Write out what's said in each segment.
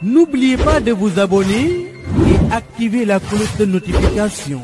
N'oubliez pas de vous abonner et activer la cloche de notification.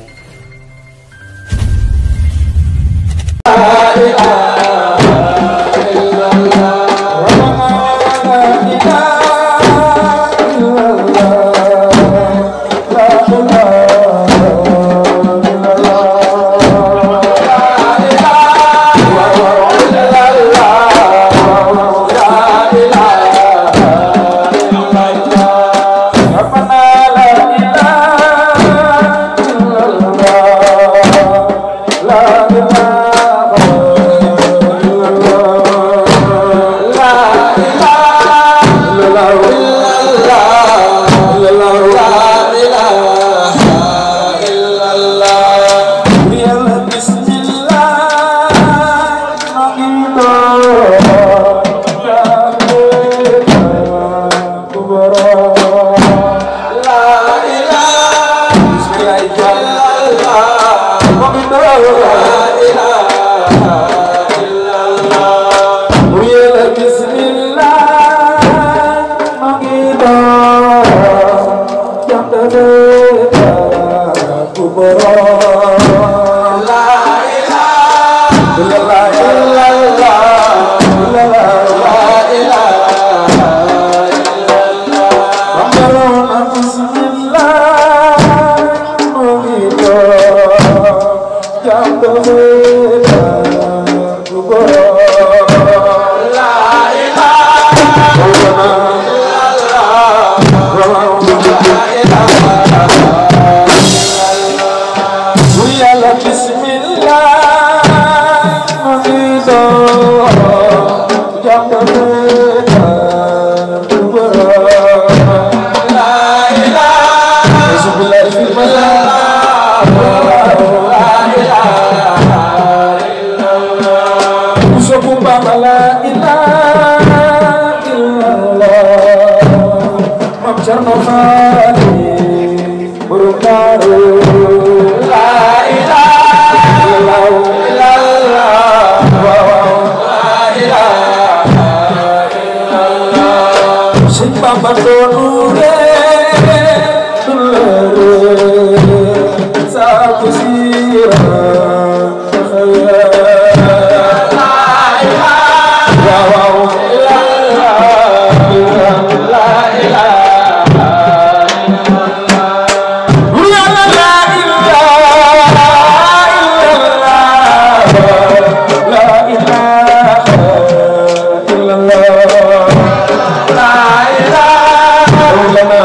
La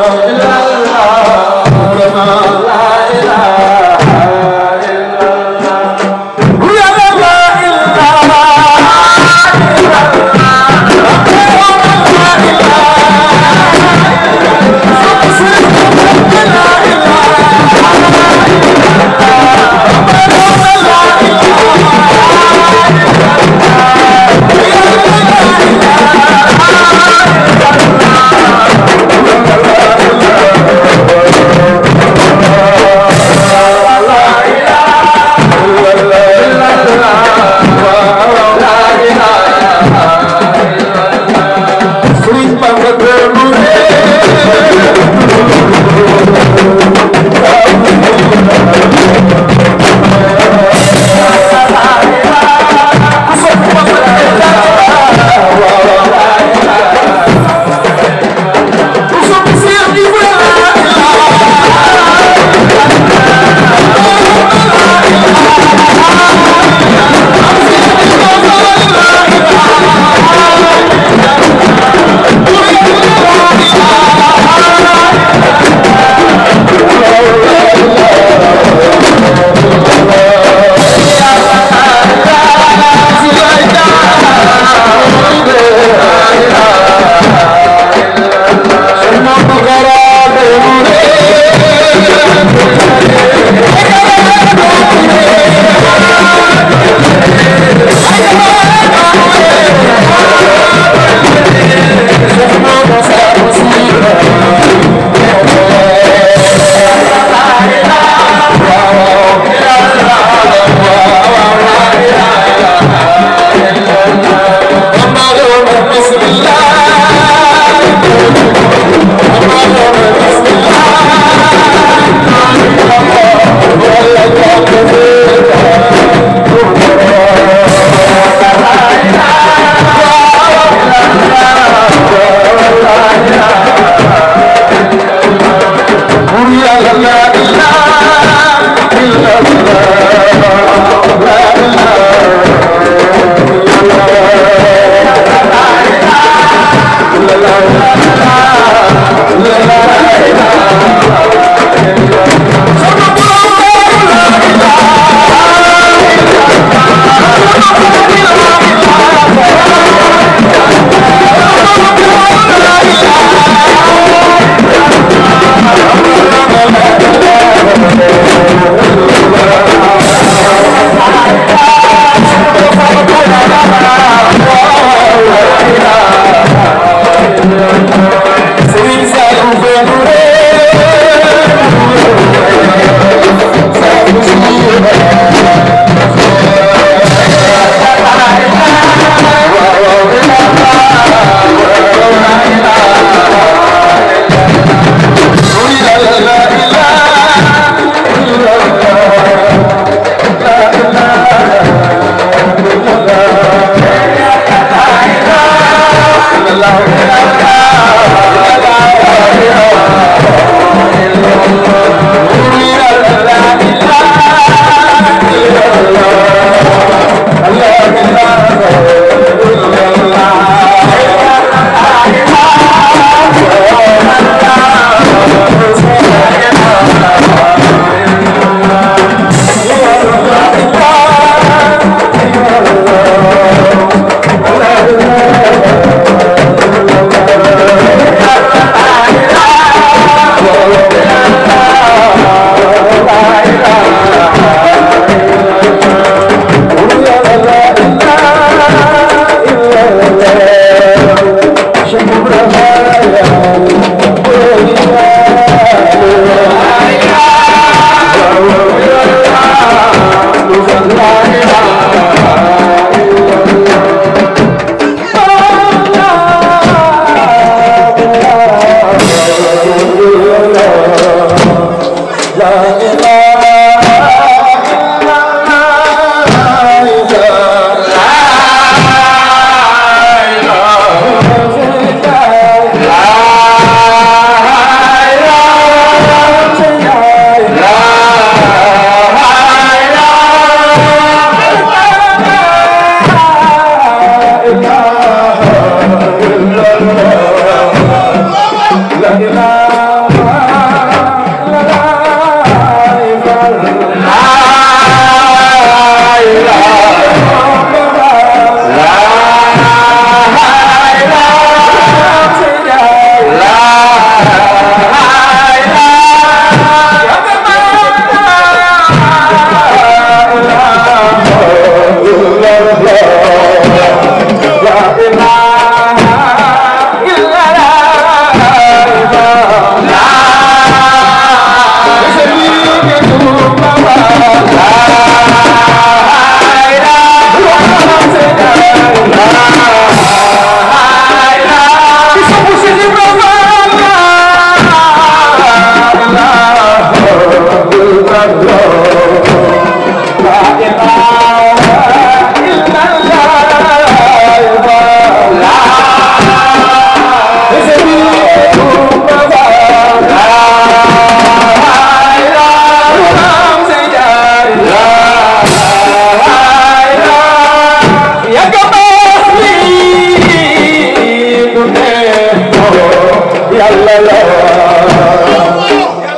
yàlla la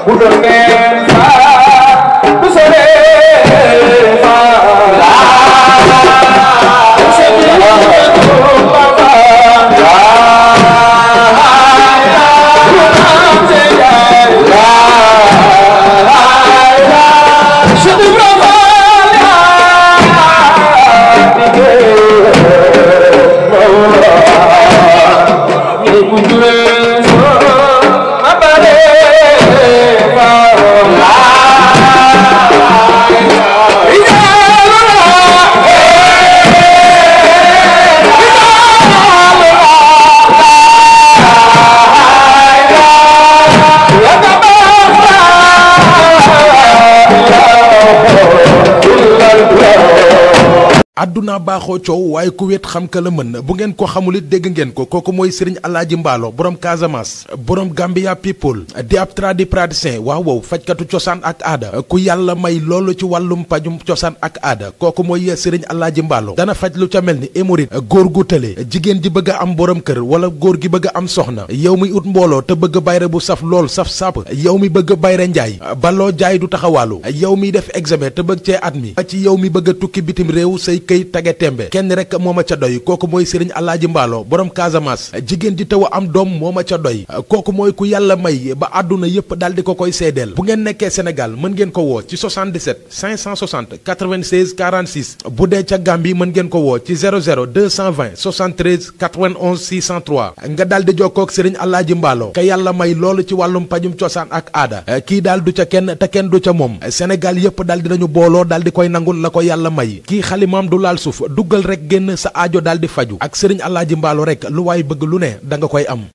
bu doon ngeen faa du sore àdduna baaxoo coow waaye ku wet xam ka la mën bu ngeen ko xamulit dégg ngeen ko kooku mooy Serigne Alaaji Mballo borom Casamance borom Gambia people di ab tradipraticien waaw wow fajkatu cosaan ak aada ku yàlla may loolu ci wàllum pajum cosaan ak aada kooku mooy Serigne Alaaji Mballo dana faj lu ca mel ni hémorroïde góor gu tële jigéen ji bëgg a am borom kër wala góor gi bëgg a am soxna yow mi ut mbooloo te bëgg bayre bu saf lool saf sàpp yow mi bëgg bayre njaay baloo jaay du taxawaalu yow mi def examen te bëgg cee at mi ci yow mi bëgg a tukki bitim réew say këy tage tembe kenn rek moo ma ca doy kooku mooy Serigne Alaaji Mballo borom Casamance jigéen ji taw a am doom moo ma ca doy kooku mooy ku yàlla may ba àdduna yépp daal di ko koy seedeel bu ngeen nekkee Sénégal mën ngeen ko woo ci 77 560 96 46 bu dee ca Gambie mën ngeen ko woo ci 00 220 73 91 603 nga daal di jokkoo ak Serigne Alaaji Mballo ka yàlla may loolu ci wàllum pajum cosaan ak aada kii daal du ca kenn te kenn du ca moom Sénégal yépp daal di nañu booloo daal di koy nangul la ko yàlla may kii xalimaam du laal suuf duggal rek génn sa aajo daal di faju ak Serigne Alaaji Mballo rek lu waay bëgg lu ne da nga koy am